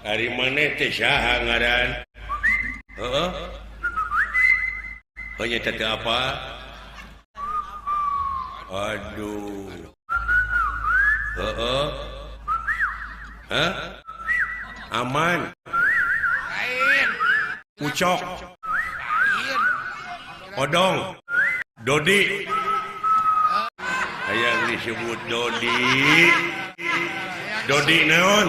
Ari maneh teh saha ngaran? Heeh. Oh nya teh apa? Aduh. Heeh. Hah? Aman. Lain. Ucok. Lain. Odong. Dodi. Hayang disebut Dodi. Dodi naon?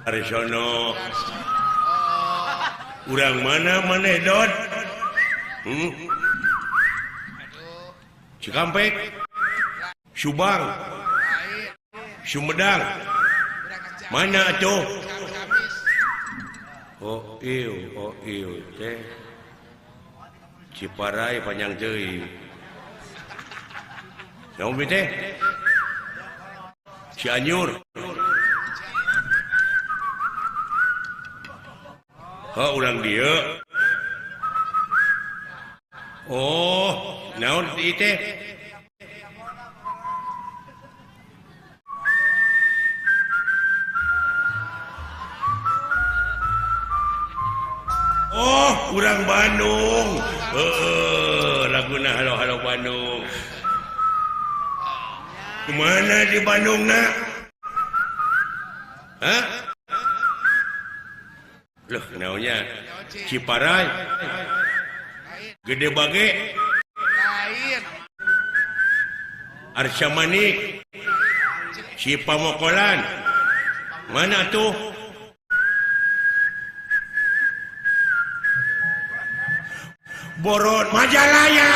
Arsono. Urang mana maneh Dod? Cikampek, Subang, Sumedang, mana tuh? Oh iu teh Ciparai panjang teuing. Naon teh? Cianjur. Oh urang dieu. Oh, naon ieu teh? Oh, urang Bandung. Heeh, laguna halo-halo Bandung. Kemana di Bandung nak? Hah? Loh, naonnya? Ciparai. Gede Bage. Lain. Arca Manik. Cipamokolan. Mana tuh? Boron Majalaya.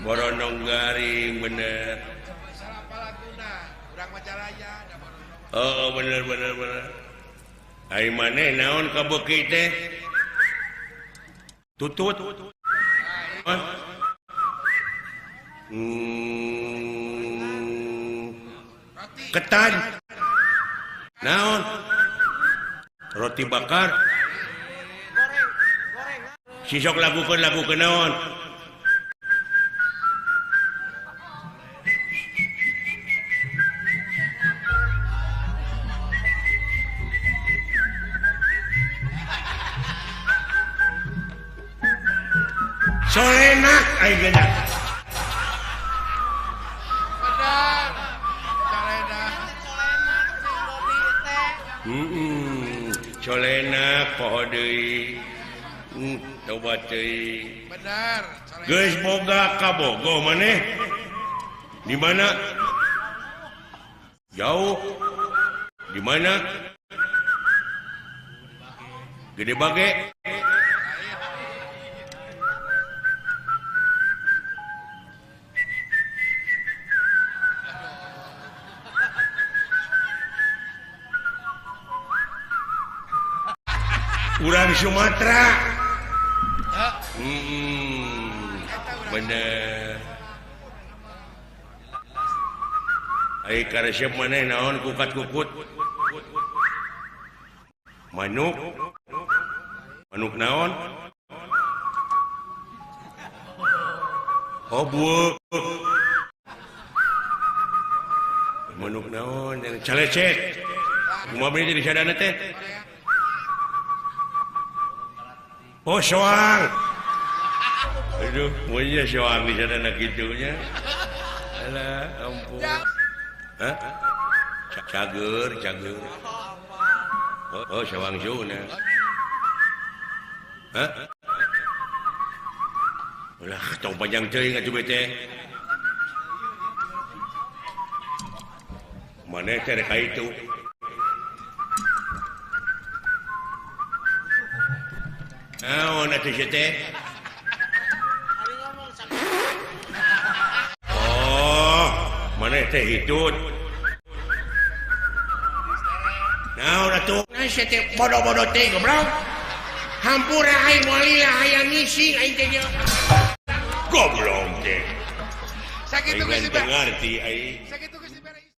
Boronong garing bener. Oh bener bener bener. Ai maneh naon kabeuki teh? Tutut. Ketan. Naon? Roti bakar. Sisok lagukeun lagu naon? Solenak aing geuna. Benar. Solenak. Solenak poho deui. Tobat teuing. Benar. Geus boga kabogoh maneh. Di mana? Jauh. Di mana? Gede Bage. Urang Sumatera. Bener. Ai karesep maneh naon kukat-kukut? Manuk. Manuk naon? Oh bueuk. Manuk naon? Calecet. Kumaha bener jadi sadana teh? Oh soang. Aduh, punya soang di sana gitunya. Alah, ampun. Hah? Cager, cager. Oh, soang zona. Hah? Ulah, tong panjang teuing atuh teh. Maneh teh rek ka itu. Naon atuh sia teh? Oh, maneh teh hitut. Naon atuh? Nah sia teh bodoh-bodoh teh goblok. Hampura aing moal lila hayang ngising aing teh. Goblok teh. Sakitu geus ngarti aing.